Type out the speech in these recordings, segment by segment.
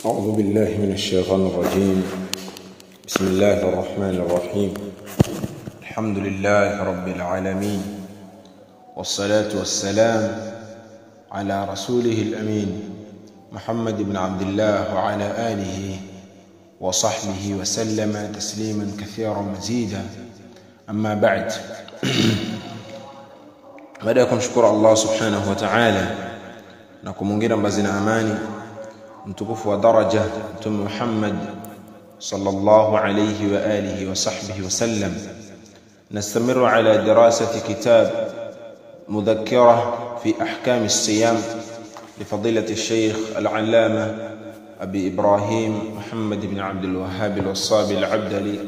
أعوذ بالله من الشيطان الرجيم. بسم الله الرحمن الرحيم. الحمد لله رب العالمين، والصلاة والسلام على رسوله الأمين محمد بن عبد الله وعلى آله وصحبه وسلم تسليما كثيرا مزيدا. أما بعد، baada ya kumshukuru Allah subhanahu wa ta'ala na kumwongera mbazi na amani mtukufu wa daraja Mtume Muhammad sallallahu alayhi wa alihi wa sahbihi wa sallam, nastamiru ala dirasati kitab mudhakkira fi ahkam as-siyam لفضيلة الشيخ العلامة أبي إبراهيم محمد بن عبد الوهاب الوصابي العبدلي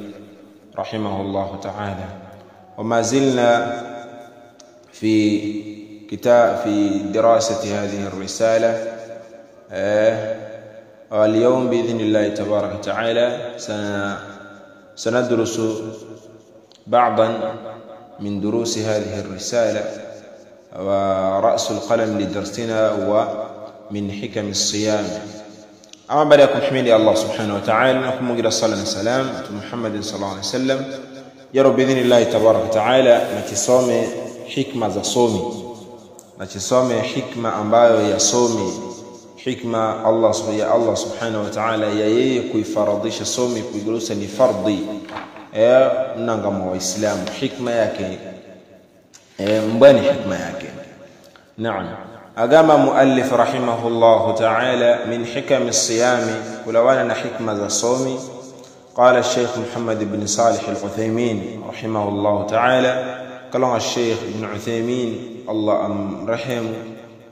رحمه الله تعالى. وما زلنا في دراسة هذه الرسالة، واليوم بإذن الله تبارك وتعالى سندرس بعضا من دروس هذه الرسالة، ورأس القلم لدرسنا هو من حكم الصيام. أما بعد، حميد الله سبحانه وتعالى نقوم إلى الصلاة والسلام محمد صلى الله عليه وسلم. يا رب بإذن الله تبارك وتعالى نتصوم hikma za somi, na chisome hikma ambayo ya somi, hikma Allah ya Allah subhanahu wa ta'ala ya yeye kuifaradhisha somi, kuigusa ni fardhi mnangamo wa Uislamu, hikma yake mbani hikma yake. Naam, agama muallif rahimahullah ta'ala min hikam as-siyami, kulawana na hikma za somi. Qala al-Sheikh Muhammad ibn Salih al-Uthaymeen rahimahullah ta'ala, قال الشيخ ابن عثيمين الله أم رحم،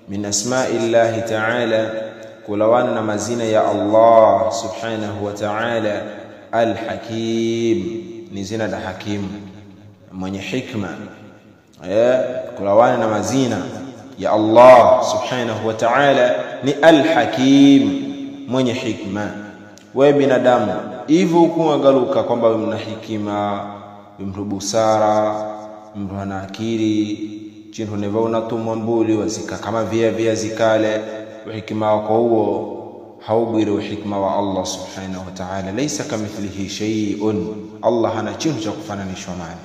من أسماء الله تعالى كلوانا مزينة يا الله سبحانه وتعالى الحكيم، نزينة الحكيم من حكمة، كلوانا مزينة يا الله سبحانه وتعالى ni الحكيم من حكمة. وبنadamu hivyo kuangaluka kwamba mna hikima, mtu busara, mtu ana akili, chintu neva unatumwa mbuli wazika kama via zikale. Uhikima wako huo haubiri uhikima wa Allah subhanahu wa ta'ala, laysa kamithlihi shay'un, Allah hana chintu cha kufananishwa naye.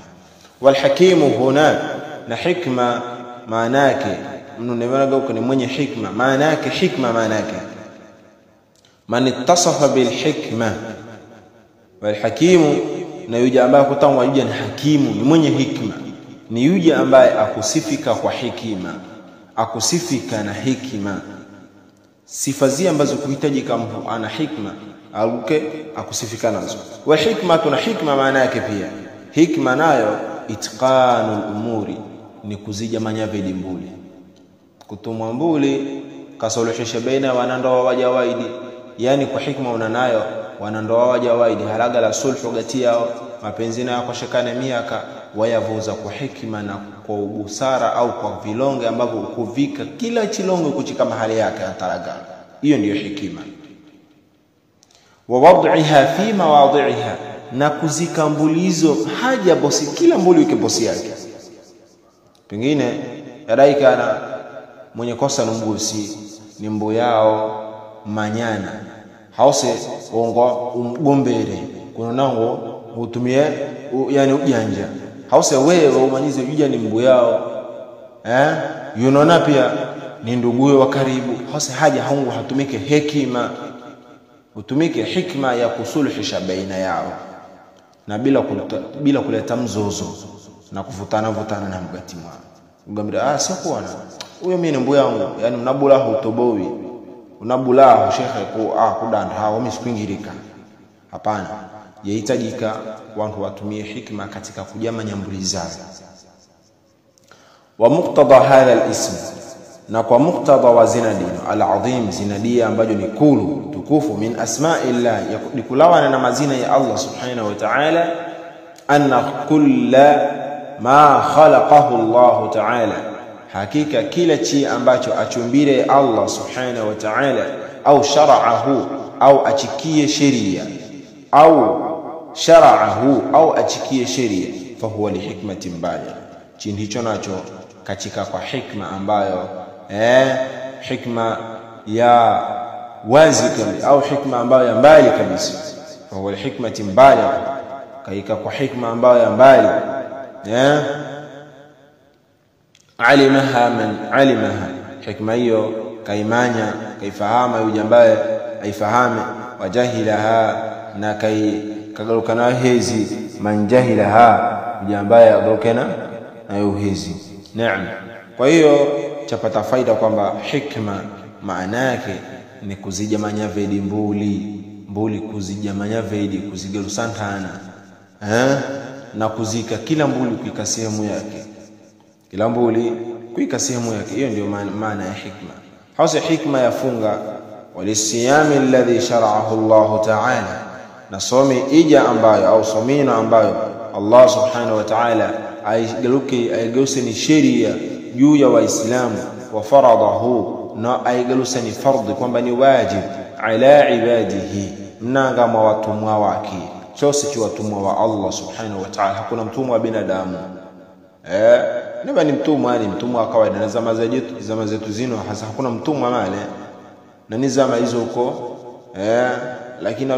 Walhakimu huna, na hikma maana yake mtu neva ni mwenye hikma, maana yake hikma, maana yake man ittasafa bil hikma. Walhakimu na yule ambaye kutangwa yule ni hakimu, ni mwenye hikma, ni yule ambaye akusifika kwa hikima, akusifika na hikima, sifa zi ambazo kuhitajika mtu ana hikma aruke akusifika nazo. Wa hikma, tuna hikma maana yake pia hikma nayo itqanul umuri, ni kuzijamanya vilimbuli, kutumwa mbuli kasuluhisha baina wanandoa wajawaidi, yani kwa hikma unanayo wanandoa wajawaidi halaga la sulhu gati yao, mapenzi nayo kwashikana miaka wayavuza kwa hikima na kwa ubusara au kwa vilonge ambavyo ukuvika kila chilonge kuchika mahali yake ataraga. Hiyo ndiyo hikima. Wa wad'iha fi mawadhiha, na kuzika mbulizo haja bosi, kila mbuli wike bosi yake. Pengine yadaika na mwenye kosa numbusi ni mbu yao manyana hause ongo umgombere kuna nango utumie yani ujanja hause wewe umanyize uja ni mbu yao yunona pia ni nduguyo wa karibu. Hause haja haungu hatumike hekima, utumike hikma ya kusuluhisha baina yao na bila kuleta mzozo na kuvutana vutana na mgati mwao. Ugambira sio kuona huyo mimi ni mbu yangu, yani mnabula hutobowi unabula shekhe ku kudanda hao mimi sikuingirika. Hapana, yahitajika watu watumie hikma katika kujama nyambuli zao. Wa muqtada hadha al-ism, na kwa muqtada wa zinadino al-azim, zinadia ambayo ni kulu tukufu, min asma'illah, yakulawana na mazina ya Allah subhanahu wa ta'ala, anna kulla ma khalaqahu Allah ta'ala, hakika kila chi ambacho achumbire Allah subhanahu wa ta'ala, au shara'ahu, au achikie sheria, au shara'ahu, au achikie sheria, fahuwa li hikmatin baligha, chini hicho nacho katika kwa hikma ambayo hikma ya wazi kabisa au hikma ambayo ya mbali kabisa. Fa huwa hikmati mbali, kaika kwa hikma ambayo ya mbali. Alimaha man alimaha, hikma hiyo kaimanya kaifahama yule ambaye aifahame, wajahilaha na kagaruka nayo hezi, man jahilaha yule ambaye agaruka nayo hezi. Naam. Kwa hiyo chapata faida kwamba hikma maana yake ni kuzijamanya vedi mbuli mbuli, kuzijamanya vedi, kuzigerusantana na kuzika kila mbuli kuika sehemu yake, kila mbuli kuika sehemu yake. Hiyo ndio maana ya hikma. Hausa hikma yafunga walisiyami alladhi shar'ahu Allah ta'ala, na somi ija ambayo au somino ambayo Allah subhanahu wa ta'ala aigeuke ni sheria juu ya Waislamu, wa faradahu, na aigelusa ni fardhi kwamba ni wajib ala ibadihi, mnanga mwa watumwa wake, chose chi watumwa wa Allah subhanahu wa ta'ala. Hakuna mtumwa wa binadamu. Naba ni mtumwa, ni mtumwa wa kawaida na zama zetu zino hasa hakuna mtumwa male na ni zama hizo huko. Lakini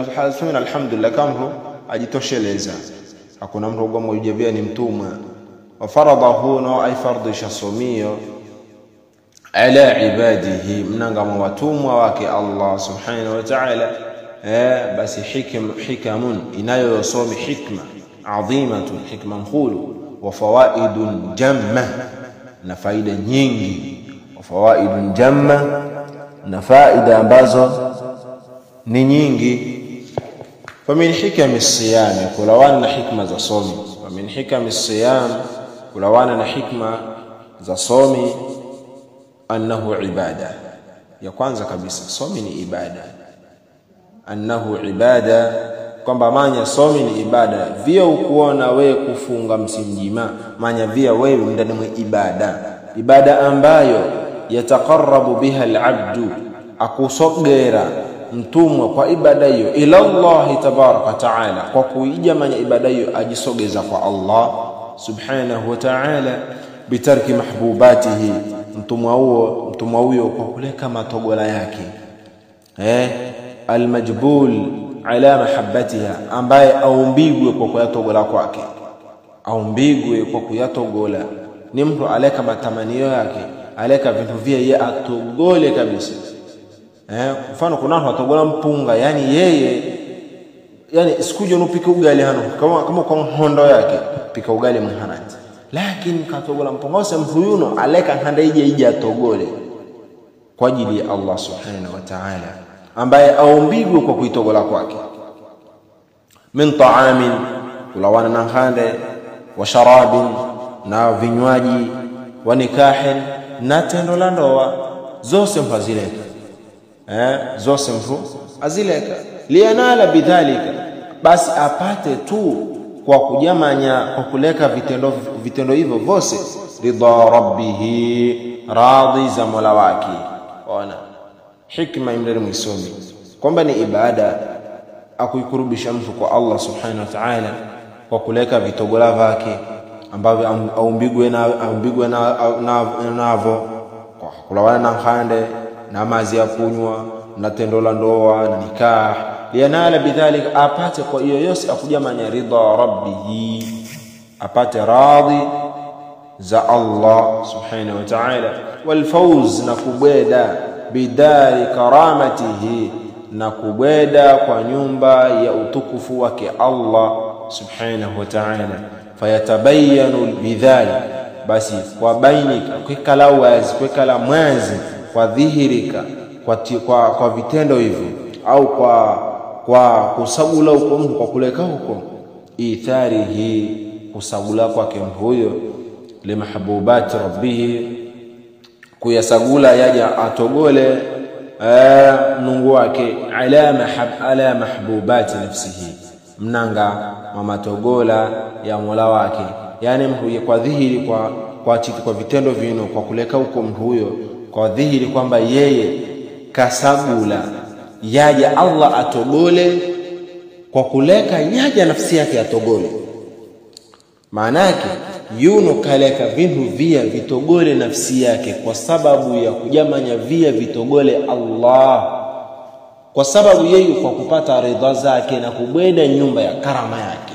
alhamdulillah kama ajitosheleza, hakuna mtu ugomwa yujavia ni mtumwa. Wa faradahu, na ay fardisha somio ala ibadihi, mnanga mwa watumwa wake Allah subhanahu wa ta'ala. Basi hikamun inayosomi hikma adhimatun, hikma mkhulu, wa fawaidun jamma, na faida nyingi, wa fawaidun jamma, na faida ambazo ni nyingi. Famin hikami siyam, kulawana na hikma za somi. Famin hikami siyam, kulawana na hikma za somi, annahu ibada. Ya kwanza kabisa somi ni ibada. Annahu ibada, kwamba manya somi ni ibada. Via ukuona wewe kufunga msimjima, manya via wewe ndani mwa ibada, ibada ambayo yataqarrabu biha al-abdu, akusogera mtumwa kwa ibada hiyo ila Allah tabaraka taala, kwa kuija manya ibada hiyo ajisogeza kwa Allah subhanahu wa ta'ala, bitarki mahbubatihi, mtumwa huyo kwa kuleka matogola yake, almajbul ala mahabbatiha, ambaye aumbigwe kwa kuyatogola kwake, aumbigwe kwa kuyatogola. Ni mtu aleka matamanio yake, aleka vitu vya yeye atogole kabisa. Mfano kuna watu watogola mpunga, yani yeye yani sikuje unupika ugali hano kama kwa hondo yake pika ugali mhanati, lakini katogola mpunga ose mhuyuno aleka handa ije atogole kwa ajili ya Allah subhanahu wa ta'ala, ambaye aumbigwe kwa kuitogola kwake. Min ta'amin, kulawana na hande, wa sharabin, na vinywaji, wa nikahin, na tendo la ndoa, zose mtu azileka. Zose mtu azileka. Lianala bidhalika, basi apate tu kwa kujamanya, kwa kuleka vitendo hivyo vose, ridha rabbihi, radhi za Mola wake. Ona hikma imrani mwisomi kwamba ni ibada akuikurubisha mtu kwa Allah subhanahu wa ta'ala kwa kuleka vitogola vake ambavyo aumbigwe navo, kwa kulawana na khande na mazi ya kunywa na tendo la ndoa na nikah. Lianala bidhalika, apate kwa hiyo yose akujamanya ridha rabbihi, apate radhi za Allah subhanahu wa ta'ala, wal fawz, na kubweda, bidari karamatihi, na kubweda kwa nyumba ya utukufu wake Allah subhanahu wa ta'ala. Fayatabayanu bidhalik, basi kwa bainika, kwekala wazi, kwekala mwanzi, kwa dhihirika kwa vitendo hivyo au kwa kusagula huko mtu, kwa kuleka huko, itharihi, kusagula kwake huyo, limahbubati rabbihi, kuyasagula yaja atogole Mungu wake, ala mahbubati nafsihi, mnanga wa matogola ya Mola wake. Yani mtu kwa dhihiri kwa vitendo vino, kwa kuleka huko mtu huyo, kwa dhihiri kwamba yeye kasagula yaja Allah atogole, kwa kuleka yaja nafsi yake atogole. Maana yake yuno kaleka vinhu via vitogole nafsi yake kwa sababu ya kujamanya via vitogole Allah. kwa sababu yeye kwa kupata ridha zake na kubwenda nyumba ya karama yake.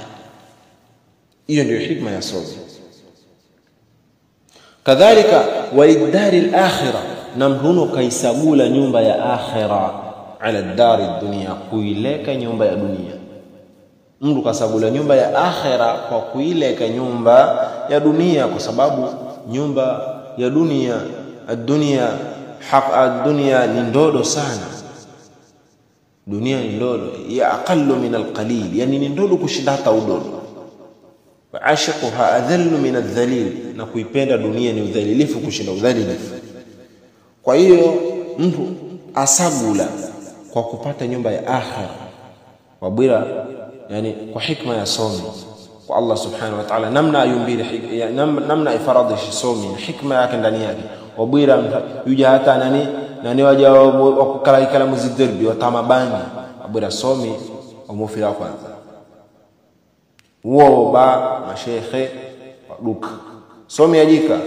Hiyo ndio hikma ya somi. Kadhalika walidari al-akhirah, na mhuno kaisagula nyumba ya akhira ala dari dunia, kuileka nyumba ya dunia. Mtu kasagula nyumba ya akhira kwa kuileka nyumba ya dunia, kwa sababu nyumba ya dunia, ad-dunia haq, ad-dunia ni ndodo sana. Dunia ni ndodo, ya aqallu min al-qalil, yani ni ndodo kushinda hata udodo. Wa ashiquha adhallu min adh-dhalil, na kuipenda dunia ni udhalilifu kushinda udhalilifu. Kwa hiyo mtu asagula kwa kupata nyumba ya akhira wabira, yani kwa hikma ya somi kwa Allah subhanahu wa ta'ala, namna ayumbiri, namna ifaradhishi somi hikma yake ndani yake. Wabira yuja hata nani waja wakukala ikala muziderbi watamabangi, wabira somi wamufira kwanza wao ba mashekhe waduka somi ajika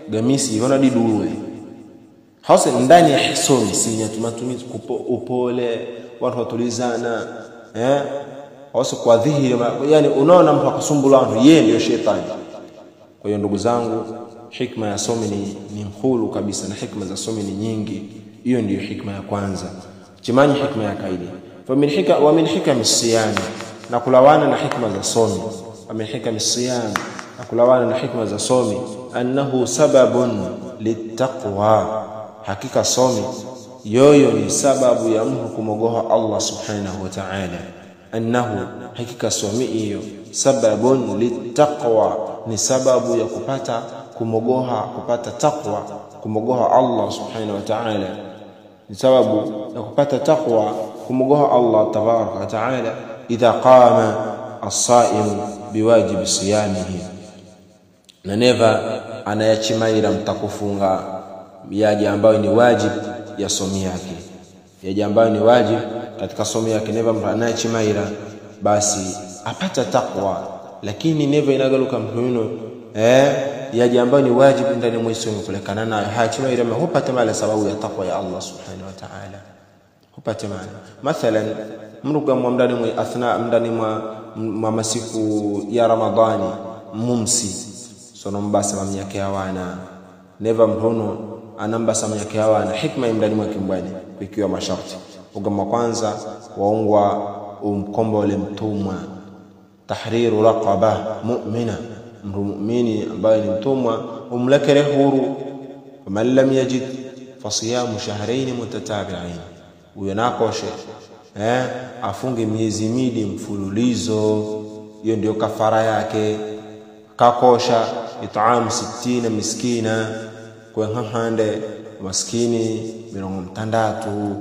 gamisi yona diduwe hasa ndani ya somi sinya matumizi upole, watu watulizana, hasa kwa dhihiri, yani unaona mtu akasumbula watu, yeye ndio shetani. Kwa hiyo ndugu zangu, hikma ya somi ni mkhulu kabisa, na hikma za somi ni nyingi. Hiyo ndio hikma ya kwanza. Chimani hikma ya kaidi. Fa min hikam siyam, na kulawana na hikma za somi. Wa min hikam siyam, na kulawana na hikma za somi, annahu sababun littaqwa, hakika somi yoyo ni sababu ya mtu kumogoha Allah subhanahu wa ta'ala. Annahu, hakika somi hiyo sababun littaqwa, ni sababu ya kupata kumogoha, kupata taqwa, kumogoha Allah subhanahu wa ta'ala, ni sababu ya kupata taqwa, kumogoha Allah tabaraka wa ta'ala. Idha qama as-sa'im biwajibi siyamihi, na neva anayachimaira mtakufunga yaje ambayo ni wajib ya somi yake, yaje ambayo ni wajib katika somi yake, neva mtu anayechimaira basi apata taqwa. Lakini neva inagaluka mtu yaje ambayo ni wajib ndani mwa somi kulekana nayo hachimaira hupata mala sababu ya taqwa ya Allah subhanahu wa ta'ala, hupata mala. Mathalan mruga mwa ndani mwa athna ndani mwa masiku ya Ramadhani mumsi sono mbasa mamnyake hawana, neva mhono anambasa mamnyake hawana, hikma imdani mwa kimbwani ikiwa masharti. Ugama kwanza waungwa umkombole mtumwa, tahriru raqaba mu'mina, mtu muumini ambaye ni mtumwa umlekere huru. Faman lam yajid fasiyamu shahrayn mutatabi'ain, huyo nakoshe afunge miezi miwili mfululizo, hiyo ndio kafara yake. Kakosha it'am 60 miskina, kwa hande maskini 600.